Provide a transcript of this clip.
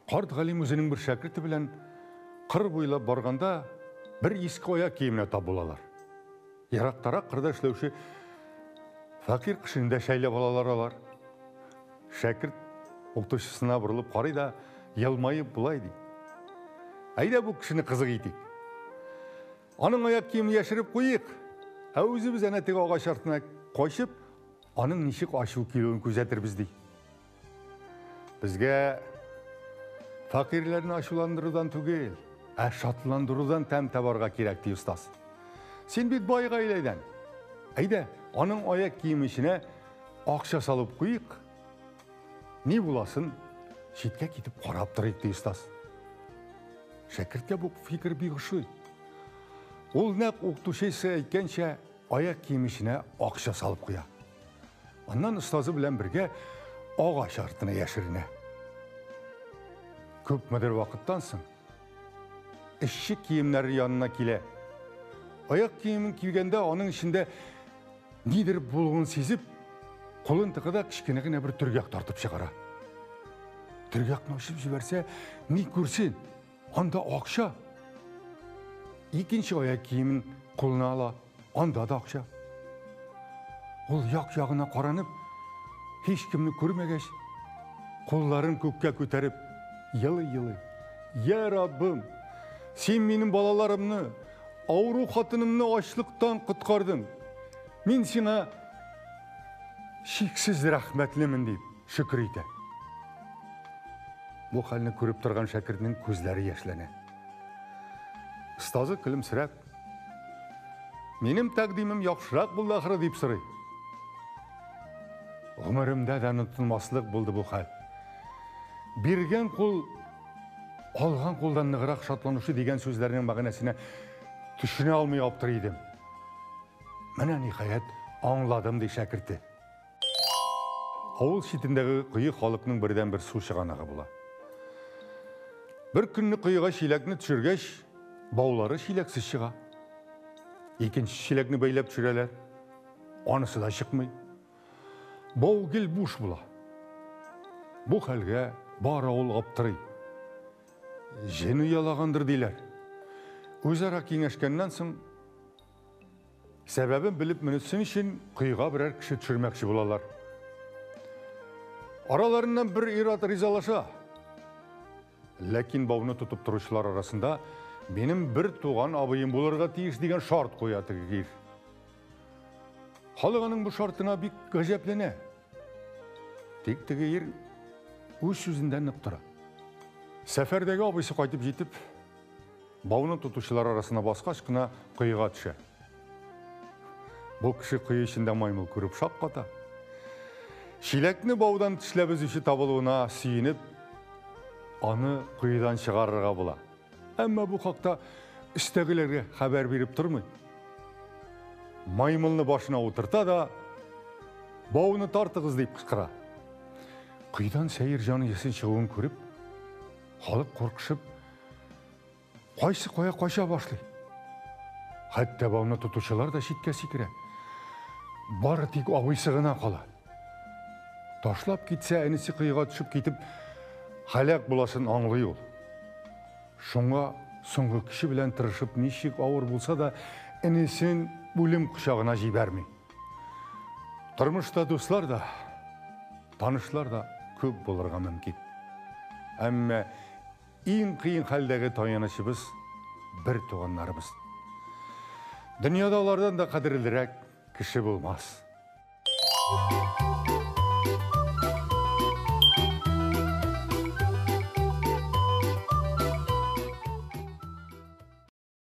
Карт галим үзенең бер шәкерте белән кыр буйлап барганда бер иске аяк киеменә тап булалар. Ерактарак кырда эшләүче фәкыйрь кешене дә шәйләп алалар алар. Шәкерт укытучысына борылып карый да, елмаеп болай ди. Әйдә бу кешене кызык итик. Аның аяк киемен яшереп куйыйк, ә үзебез әнә теге агач артына качып, аның ничек ачу килүен күзәтербез ди. Безгә фәкыйрьләрне ачуландырудан түгел, ә шатландырудан тәм табарга кирәк, ди остаз. Син бит бай гаиләдән. Әйдә, аның аяк киеме эченә акча салып куйык. Ни буласын читкә китеп карап торыйк, ди остаз. Шәкерткә бу фикер бик ошый. Ул нәкъ укытучысы әйткәнчә аяк киеме эченә акча салып куя. Аннан остазы белән бергә агач артына яшеренә. Күпмедер вакыттан соң эшче киемнәре янына килә. Аяк киемен кигәндә аның эчендә нидер булуын сизеп, кулын тыга да кечкенә генә бер төргәк тартып чыгара. Төргәкне ачып җибәрсә, ни күрсен? Анда акча. Икенче аяк киемен кулына ала, анда да акча. Ул як-ягына каранып, һич кемне күрмәгәч, кулларын күккә күтәреп, елый-елый, "Я Раббым, син минем балаларымны, авыру хатынымны ачлыктан коткардың. Мин сиңа чиксез рәхмәтлемен", дип шөкер итә. Бу хәлне күреп торган шәкертнең күзләре яшьләнә. Остазы көлемсерәп, "Минем тәкъдимем яхшырак булды ахры", дип сорый. Гомеремдә дә онытылмаслык булды бу хәл. Биргән кул алган кулдан ныграк шатланучы дигән сүзләрнең мәгънәсенә төшенә алмый аптырый идем. Менә ниһаять аңладым, ди шәкерте. Авыл читендәге кое халыкның бердәнбер су чыганагы була. Бер көнне коега чиләкне төшергәч, баулары чиләксез чыга. Икенче чиләкне бәйләп төшерәләр. Анысы да чыкмый. Бау гел буш була. Бу хәлгә бар авыл аптырый. Җен оялагандыр диләр. Үзара киңәшкәннән соң сәбәбен белеп менесен өчен коега берәр кеше төшермәкче булалар. Араларыннан бер ир-ат ризалаша. Ләкин бауны тотып торучылар арасында минем бер туган абыем булырга тиеш дигән шарт куя теге ир. Халык аның бу шартына бик гаҗәпләнә. Тик теге ир үз сүзендә нык тора. Сәфәрдәге абыйсы кайтып җитеп, бауны тотучылар арасына баскач кына коега төшә. Бу кеше кое эчендә маймыл күреп шакката. Чиләкне баудан тешләп өзүче табылуына сөенеп, аны коедан чыгарырга була. Әмма бу хакта өстәгеләргә хәбәр биреп тормый. Маймылны башына утырта да, бауны тартыгыз дип кычкыра. Коедан сәер җан иясен чыгуын күреп, халык куркышып, кайсы кая кача башлый. Хәтта бауны тотучылар да читкә сикерә. Бары тик абыйсы гына кала. Ташлап китсә, әнисе коега төшеп китеп, һәлак буласын аңлый ул. Шуңа соңгы көче белән тырышып, ничек авыр булса да, энесен үлем кочагына җибәрми. Тормышта дуслар да, танышлар да күп булырга мөмкин. Әмма иң кыен хәлдәге таянычыбыз бер туганнарыбыз. Дөньяда алардан да кадерлерәк кеше булмас.